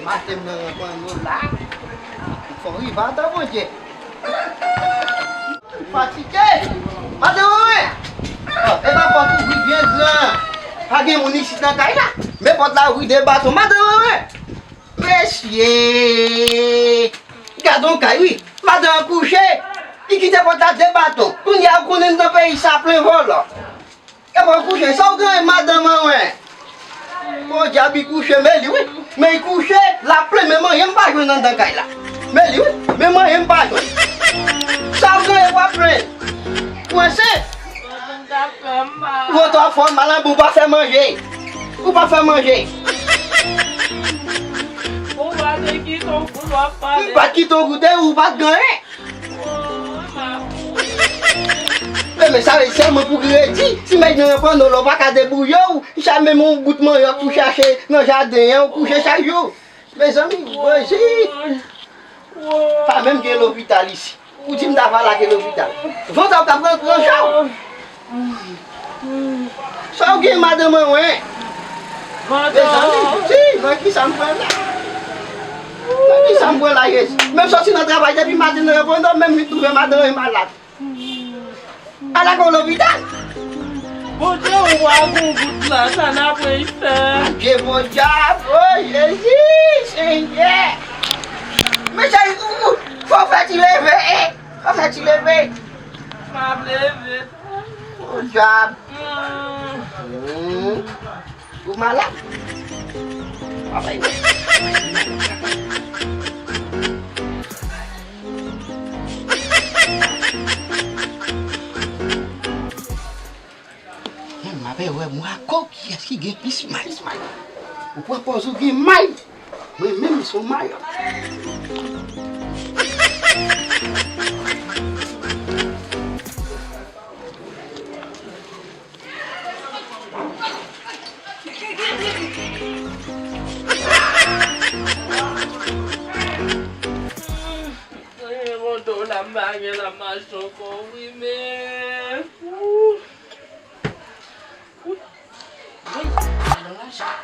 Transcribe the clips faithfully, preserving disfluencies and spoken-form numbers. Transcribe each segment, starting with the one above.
Maten m nan ranprann nou la. Fò rive ata Bondye. Fatige. Maten mwen. E pa pòt ouvri byen gran. Pa gen moun isit nan kay la. Men pòt la ouvri de baton. Maten mwen. Mesye. Gad on kay wi. Madan an kouche. Li kite pòt la de baton. Kounye a ou konnen nan peyi sa plen vòlò. Epa w kouche, sa w genyen madanm an wè? Podyab, li kouche, men li wi. Men li kouche, l ap plenn, men manje m pa jwenn anndan kay la. Men li wi, men manje m pa jwenn. Sa w genyen w ap plenn? Ou ansent? Ou twò fè w mal anba, ou pa fè manje. Ou pa fè manje. Ou pa te kite w goute, w ap pale. M pa t kite w goute, ou pa t genyen. Men, men sa vle di sèlman pou kredi. Si nèg nan pran non, lè w pa ka debouye w, sa menm yon bout manyòk pou chache nan jaden an, ou kouche chak jou. Mezanmi, manje. Pa menm gen lopital isi. Ou di m ta va lage lopital. Vant ap t ap pran, pran jaw. Sa w gen madanm an wè? Mezanmi, si, nan kisa m pran la? Nan kisa m pran la, Jezi? Menm sòti nan travay depi maten nan reprann, menm vin twouve madanm an malad. Ala gon lopital. Bondye, ou pa gon gout la, sa n ap fè? Adye, Bondye, o Jezi, Senyè. Men cheri, ou, ou, fò w fè ti leve, e, fò w fè ti leve. M ap leve. Podyab. Hmm. Ou malad? Papay wè. Hmm, m ap wè mwen ak kiyès ki gen plis may. Ou pran pòz ou gen may. Mwen menm, m se yon mayòk. Mwen do la m pa gen la mache ankò wi men. Woy, alò lajan.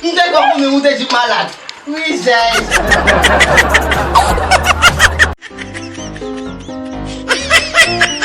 M te kwè ou menm ou te di malad. Rizèz.